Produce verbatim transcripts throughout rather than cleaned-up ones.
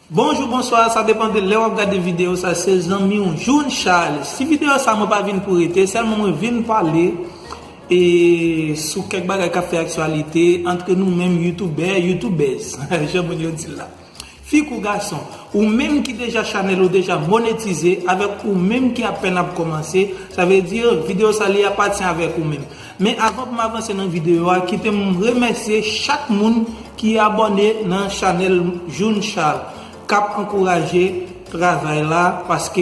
Bonjou, bonswa, sa depann de lè w ap gade videyo sa, se zanmi w Joune Charles. Si videyo sa mwen pa vin pou rete, sèlman mwen vin pale e sou kèk bagay k ap fè aktyalite antre nou menm youtubè, youtubèz, jan moun yo di l la. Fi kou gason, ou menm ki deja chanèl ou deja monetize, avèk ou menm ki apèn ap kòmanse, sa vle di videyo sa li apatyen avèk ou menm. Men avan pou m avanse nan videyo a, kite m remèsye chak moun ki abòne nan chanèl Joune Charles, k ap ankouraje travay la, paske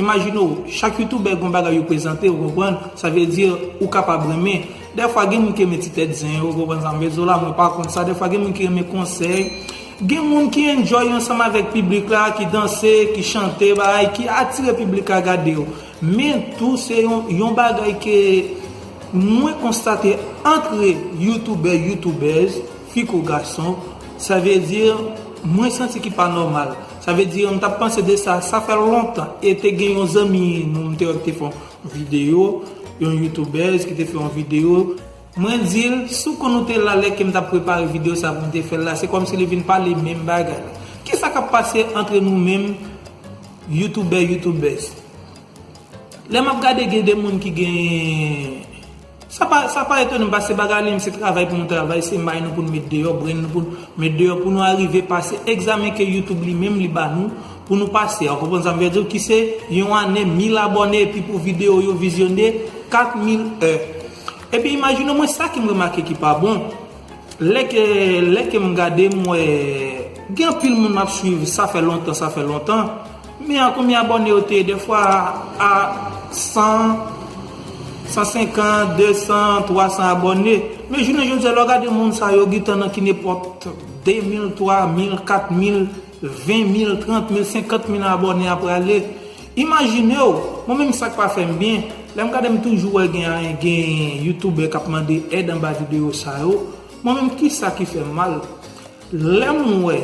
imajine w, chak youtubè gen yon bagay yo prezante, ou konprann, sa vle di ou kapab renmen. Dèfwa gen moun ki renmen ti tèt zen yo, ou konprann sa m vle di w la, mwen pa kont sa, dèfwa gen moun ki renmen konsèy, gen moun ki enjoy ansanm avèk piblik la, ki danse, ki chante, bagay ki atire piblik la gade yo. Men tou se yon, yon bagay ke mwen konstate antre youtubè, youtubèz, fi kou gason, sa vle di mwen santi ki pa nòmal. Sa vle di m t ap panse de sa, sa fè lontan. E te gen yon zanmi nou m te wè ki te fè yon videyo, yon youtubèz ki te fè yon videyo. Mwen di l, si w konn ou te la lè ke m t ap prepare videyo sa pou m te fè l la, se kòmsi li vin pale menm bagay la. Kisa k ap pase antre nou menm youtubè, youtubèz? Lè m ap gade gen de moun ki gen, sa pa, sa pa etone m, paske bagay li menm se travay pou nou travay, se may nou pou nou met deyò, brenn nou pou nou met deyò, pou nou arive pase egzamen ke YouTube li menm li ba nou, pou nou pase a, ou konprann sa m vle di w, ki se yon ane mil abòne, epi pou videyo yo vizyone kat mil è. Epi imajine w, mwen sa ke m remake ki pa bon, lè ke, lè ke m gade m wè gen anpil moun m ap swiv, sa fè lontan, sa fè lontan. Men a konbyen abòne yo te ye? Dèfwa a san, san senkant, de san, twa san abòne. Men jounen jodi a, lè w gade moun sa yo, gentan nan ki nenpòt de mil, twa mil, kat mil, ven mil, trant mil, senkant mil abòne ap prale. Imajine w, mwen menm sa k pa fè m byen, lè m gade m toujou wè gen, gen youtubè k ap mande èd anba videyo sa yo. Mwen menm kisa ki fè m mal? Lè m wè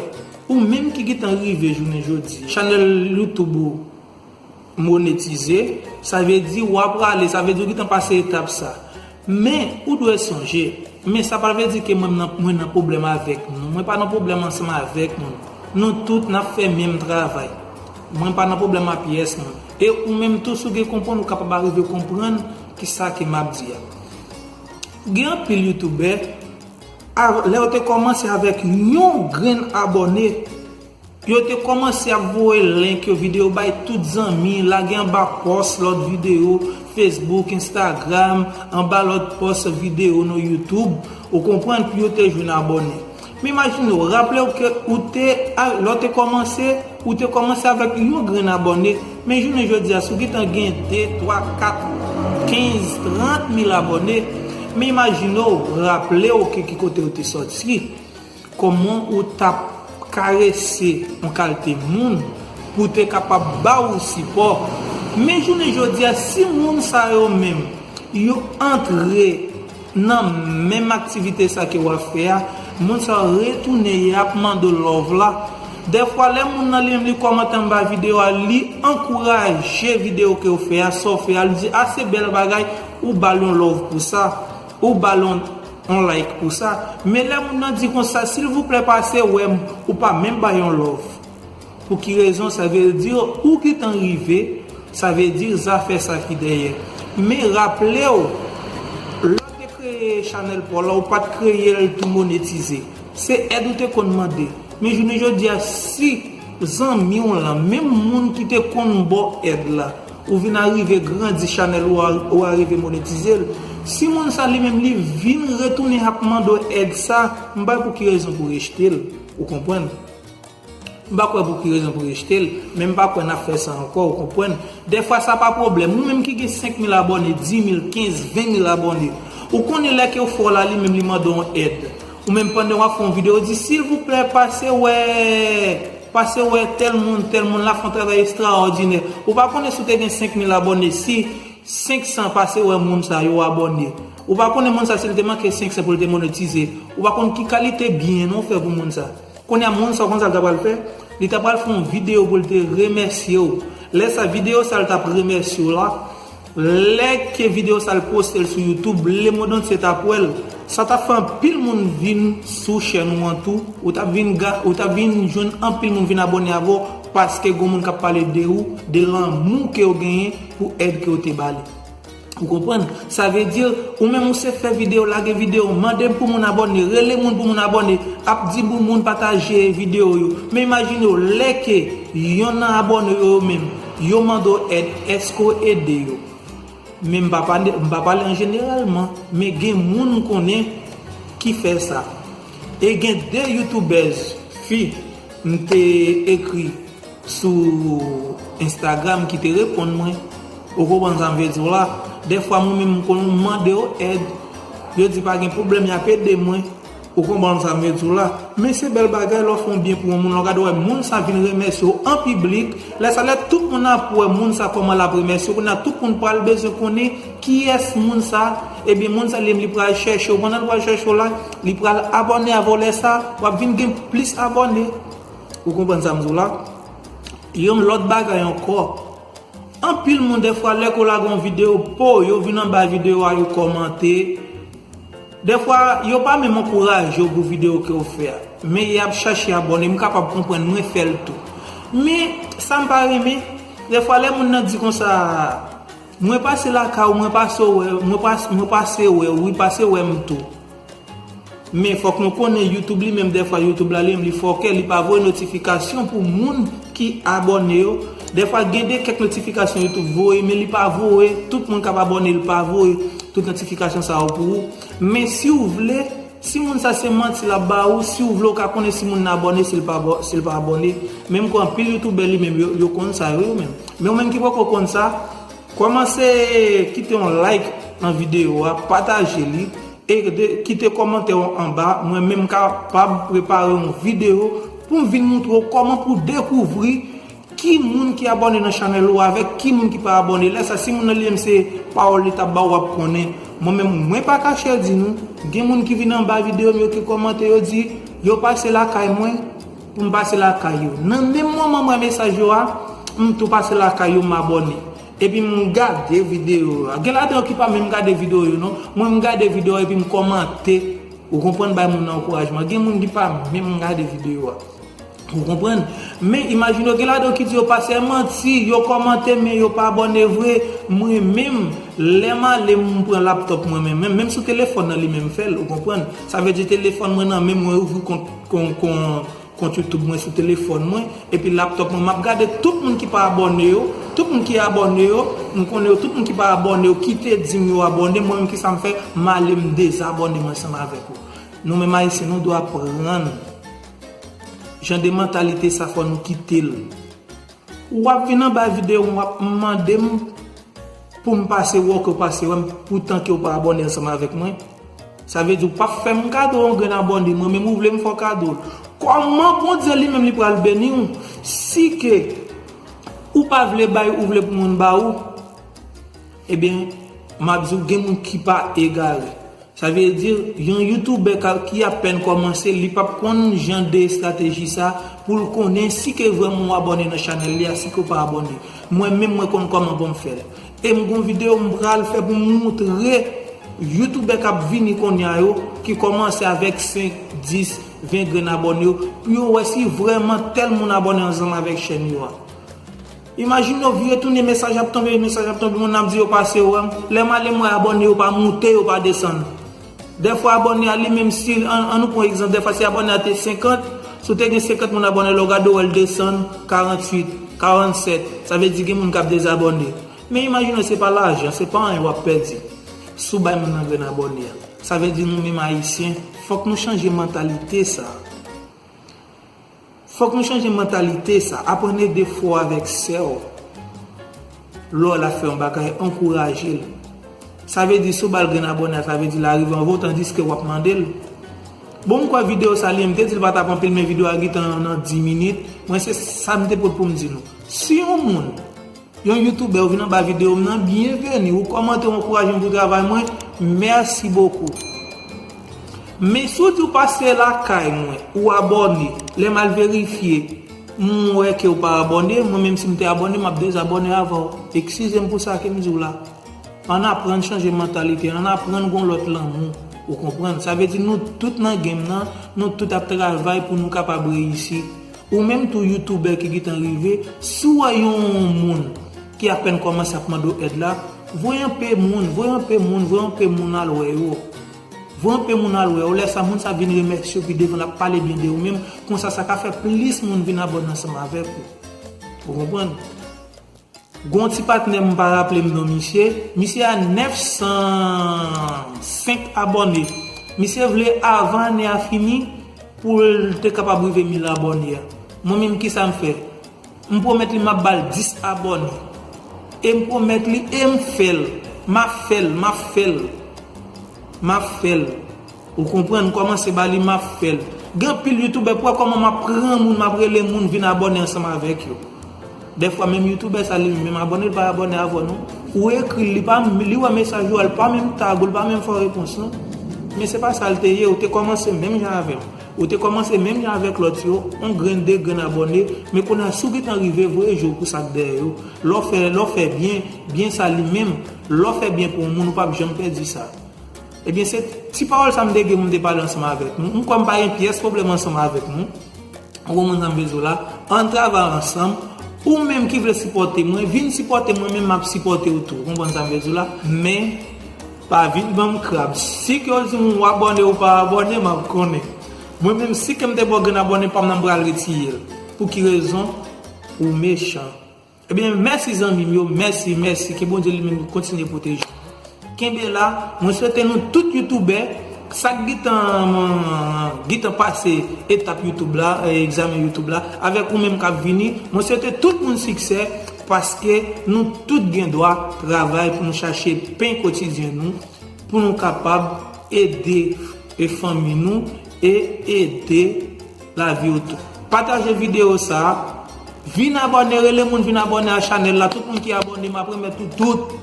ou menm ki gentan rive jounen jodi, chanèl YouTube ou monetize, sa vle di w ap prale, sa vle di w gentan pase etap sa. Men, ou dwe sonje, men sa pa vle di ke mwen nan, mwen nan pwoblèm avèk nou. Mwen pa nan pwoblèm ansanm avèk nou. Nou tout n ap fè menm travay. Mwen pa nan pwoblèm a pyès moun. E ou menm tou, si w gen konprann, ou kapab arive konprann kisa ke m ap di a. Gen anpil youtubè, a, lè yo te kòmanse avèk yon grenn abòne, yo te kòmanse ap voye link yo, videyo bay tout zanmi, lage anba pòs lòt videyo, Facebook, Instagram, anba lòt pòs videyo nan YouTube, ou konprann, pou yo te jwenn abòne. Men imajine w, raple w ke ou te, a, lè w te kòmanse, ou te kòmanse avèk yon grenn abòne, men jounen jodi a, si w gentan gen de, twa, kat, kenz, trant mil abòne, men imajine w, raple w ke ki kote w te sòti. Kòman ou t ap karese yon kalite moun pou te kapab ba ou sipò? Men jounen jodi a, si moun sa yo menm, yo antre nan menm aktivite sa ke w ap fè a, moun sa yo retounen, y ap mande w love la. Dèfwa, lè moun nan li menm li kòmante anba videyo a, li ankouraje videyo ke w fè a, sa w fè a, li di, "A, se bèl bagay," ou ba l yon love pou sa, ou ba l yon yon like pou sa. Men lè moun nan di konsa, "Silvouplè, pase wè m," ou pa menm ba yon love. Pou ki rezon? Sa vle di ou gentan rive, sa vle di zafè sa ki dèyè. Men raple w, lè w te kreye chanèl pa w la, ou pa t kreye l tou monetize. Se èd ou te konn mande. Men jounen jodi a, si zanmi w lan, menm moun ki te konn ba w èd la, ou vin arive grandi chanèl ou a, ou arive monetize l. Si moun sa li menm li vin retounen ap mande w èd sa, m pa wè pou ki rezon pou rejte l. Ou konprann? M pa kwè pou ki rezon pou rejte l, men m pa kwè n ap fè sa ankò, ou konprann? Dèfwa sa pa pwoblèm. Ou menm ki gen senk mil abòne, dis mil, kenz, ven mil abòne, ou konnen lè ke w fè w la, li menm li mande w yon èd. Ou menm pandan w ap fè yon videyo, ou di, "Silvouplè, pase wè, pase wè tèl moun, tèl moun la fè yon travay ekstraòdinè." Ou pa konnen si w te gen senk mil abòne, si senk san pase wè moun sa yo abòne. Ou pa konnen moun sa si l te manke senk san pou l te monetize. Ou pa konn ki kalite byen non w fè pou moun sa. Kounye a moun sa w konn sa l ta pral fè? Li ta pral fè yon videyo pou l te remèsye w. Lè sa videyo sa l t ap remèsye w la, lè ke videyo sa l poste l sou YouTube, lemonn antye t ap wè l. Sa t ap fè anpil moun vin sou chèn ou an tou, ou t ap vin ga, ou t ap vin jwenn anpil moun vin abòne avè w, paske gon moun k ap pale de ou, de lanmou ke w genyen pou èd ke w te ba li. Ou konprann? Sa vle di, ou menm ou se fè videyo, lage videyo, mande pou moun abòne, rele moun pou moun abòne, ap di pou moun pataje videyo yo. Men imajine w, lè ke yonn nan abòne yo, yo menm, yo mande w èd, èske w ede yo? Men m pa pale, m pa pale an jeneralman, men gen moun m konnen ki fè sa. E gen de youtubèz fi m te ekri sou Instagram ki te reponn mwen. Ou konprann sa m vle di w la? Dèfwa mwen menm m konn mande yo èd, yo di pa gen pwoblèm, y ap ede mwen. Ou konprann sa m vle di w la? Men se bèl bagay lè w fè yon byen pou yon moun, lè w gade wè moun sa vin remèsye w an piblik. Lè sa, lè tout moun ap wè moun sa kòman l ap remèsye w, kounye a tout moun pral bezwen konnen kiyès moun sa. Ebyen, moun sa li menm li pral chèche w. Pandan l pral chèche w la, li pral abòne avè w. Lè sa, w ap vin gen plis abòne. Ou konprann sa m di w la? Yon lòt bagay ankò. Anpil moun dèfwa lè ke w lage yon videyo, po, yo vin anba videyo a, yo kòmante. Dèfwa, yo pa menm ankouraje w pou videyo ke w fè a. Men y ap chache abòne, m kapab konprann, mwen fè l tou. Men, sa m pa renmen, dèfwa lè moun nan di konsa, mwen pase lakay ou, mwen pase wè, mwen pas-, mwen pase wè, wi, pase wè m tou. Men fòk nou konnen YouTube li menm, dèfwa YouTube la li menm li fòkè, li pa voye notifikasyon pou moun ki abòne yo. Dèfwa gen de kèk notifikasyon YouTube voye, men li pa voye tout moun k ap abòne, li pa voye tout notifikasyon sa yo pou ou. Men si w vle, si moun sa se manti l ap ba ou, si w vle w ka konnen si moun nan abòne, si l pa abò-, si l pa abòne. Menm ke anpil youtubè li menm yo, yo konn sa yo, yo menm. Men ou menm ki poko konn sa, kòmanse kite yon like nan videyo a, pataje li. E de, kite kòmantè w anba, mwen menm m kapab prepare yon videyo pou m vin moutre w kòman pou w dekouvri ki moun ki abòne nan chanèl ou avèk ki moun ki pa abòne. Lè sa, si moun nan li menm se pawòl li t ap ba w, w ap konnen. Mwen menm, mwen pa kache di nou, gen moun ki vin anba videyo m yo ki kòmante, yo di, yo pase lakay mwen, pou m pase lakay yo. Nan menm moman m wè mesaj yo a, m tou pase lakay yo, m abòne. Epi m gade videyo yo. Gen ladan yo ki pa menm gade videyo yo non. Mwen m gade videyo epi m kòmante. Ou konprann, bay moun nan ankourajman. Gen moun ki pa menm gade videyo a. Ou konprann? Men imajine w, gen ladan yo ki di yo pase manti, yo kòmante men yo pa abòne vre. Mwen menm, lè m ale m pran laptòp mwen menm, menm, menm sou telefòn nan li menm fè l, ou konprann? Sa vle di telefòn mwen nan men mwen ouvri kont, kont, kont, kont YouTube mwen sou telefòn mwen, epi laptòp mwen, m ap gade tout moun ki pa abòne yo, tout moun ki abòne yo, m konnen yo, tout moun ki pa abòne yo, ki te di m yo abòne, mwen menm ki sa m fè, m ale m dezabòne m ansanm avèk ou. Nou menm Ayisyen, nou dwe aprann. Jan de mantalite sa fò nou kite l. W ap vin anba videyo m, w ap mande m pou m pase wè w, ke w pase wè m, poutan ke w pa abòne ansanm avèk mwen. Sa vle di w p ap fè m kado yon grenn abòne, mwen menm ou vle m fè w kado l. Kòman Bondye li menm li pral beni w si ke ou pa vle bay, ou vle pou moun ba ou? Ebyen, m ap di w, gen moun ki pa egare. Sa vle di, yon youtubè ka, ki apèn kòmanse, li p ap konn jan de estrateji sa pou l konnen si ke vrèman w abòne nan chanèl li a, si ke w pa abòne. Mwen menm, mwen konn kòman pou m fè l. E m gon videyo m pral fè pou m moutre youtubè k ap vini kounye a yo, ki kòmanse avèk senk, dis, ven grenn abòne yo, pou yo wè si vrèman tèl moun abòne ansanm avèk chèn yo a. Imajine w vire tounen, mesaj ap tonbe, mesaj ap tonbe, moun ap di yo pase wè m. Lè m ale m wè abòne yo pa moute, yo pa desann. Dèfwa abòne a li menm si, an, an nou pran egzanp, dèfwa si abòne a te senkant, si w te gen senkant moun abòne, lè w gade w wè l desann karantuit, karannsèt, sa vle di gen moun k ap dezabòne. Men imajine w se pa lajan, se pa anyen w ap pèdi si w bay moun nan grenn abòne a. Sa vle di nou menm Ayisyen, fòk nou chanje mantalite sa. Fòk nou chanje mantalite sa. Aprann ede frè w avèk sè w. Lè w la fè yon bagay, ankouraje l. Sa vle di, si w ba l grenn abòne a, sa vle di l arive anvan w, tandiske w ap mande l. Bon, m kwè videyo sa li, m te di l pa t ap anpil, men videyo a gentan nan dis minit. Mwen, se sa m te pot pou m di nou. Si yon moun Yon youtubè, ou vin anba videyo m nan, byenveni, ou kòmante, ou ankouraje m pou travay mwen, mèsi bokou. Men si w di w pase lakay mwen, ou abòne, lè m al verifye, m wè ke w pa abòne, mwen menm si m te abòne, m ap dezabòne avè w. Eskize m pou sa ke m di w la. Ann aprann chanje mantalite, ann aprann gon lòt lanmou. Ou konprann? Sa vle di nou tout nan game nan, nou tout ap travay pou nou kapab reyisi. Ou menm tou youtubè ki gentan rive, si w wè yon moun ki apèn kòmanse ap mande w èd la, voye anpe moun, voye anpe moun, voye anpe moun al wè yo. Voye anpe moun al wè yo, lè sa moun sa vin remèsye w pi devan, l ap pale byen de ou menm, konsa sa ka fè plis moun vin abòne ansanm avèk ou. Ou konprann? Gon ti patnè m pa raple m non misye, misye a nèf san senk abòne. Misye vle avan ane a fini pou l te kapab rive mil abòne a. Mwen menm kisa m fè? M pwomèt li m ap ba l dis abòne. E m pwomèt li e m fè l. M ap fè l, m ap fè l. M ap fè l. Ou konprann, m kòmanse ba li, m ap fè l. Gen anpil youtubè, pou wè kòman m ap pran moun, m ap rele moun vin abòne ansanm avèk yo. Dèfwa menm youtubè sa li menm abòne, li pa abòne avè w non. Ou ekri l, li pa, li wè mesaj ou a, li pa menm tag ou, li pa menm fè w repons non. Men se pa sa l te ye, ou te kòmanse menm jan avè m. Ou te kòmanse menm jan avèk lòt yo, on grenn de grenn abòne, men kounye a si w gentan rive, voye je w pou sa k dèyè yo. Lè w fè, lè w fè byen, byen sa li menm, lè w fè byen pou yon moun, ou p ap janm pèdi sa. Ebyen, se ti pawòl sa m te gen pou m te pale ansanm avèk nou. M kwè m pa gen pyès pwoblèm ansanm avèk nou. Ou konprann sa m vle di w la? Ann travay ansanm. Ou menm ki vle sipòte mwen, vin sipòte mwen, men m ap sipòte w tou. Ou konprann sa m vle di w la? Men, pa vin ban m krab. Si ke w di m w abòne ou pa abòne, m ap konnen. Mwen menm, si ke m te ba w grenn abòne pa m nan, m pral retire l. Pou ki rezon? Ou mechan. Ebyen, mèsi zanmi m yo, mèsi, mèsi. Ke Bondye li menm kontinye pwoteje w. Kenbe la, mwen swete nou tout youtubè, sa k gentan, gentan pase etap YouTube la, eh, egzamen YouTube la, avèk ou menm k ap vini, mwen swete tout moun siksè, paske nou tout gen dwa travay pou nou chache pen kotidyen nou, pou nou kapab ede e fanmi nou e ede lavi w tou. Pataje videyo sa a. Vin abòne, rele moun vin abòne a chanèl la. Tout moun ki abòne, m ap remèt ou tout.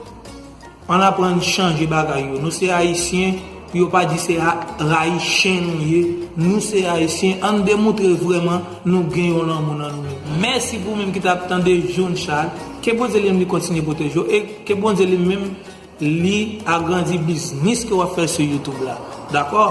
Ann aprann chanje bagay yo. Nou se ayisyen, pou yo pa di se a-, rayichen nou ye. Nou se ayisyen, ann demontre vrèman nou gen yon lanmou nan nou menm. Mèsi pou ou menm ki t ap tande John Charles. Ke Bondye li menm li kontinye pwoteje w e ke Bondye li menm li agrandi biznis ke w ap fè sou YouTube la. Dakò?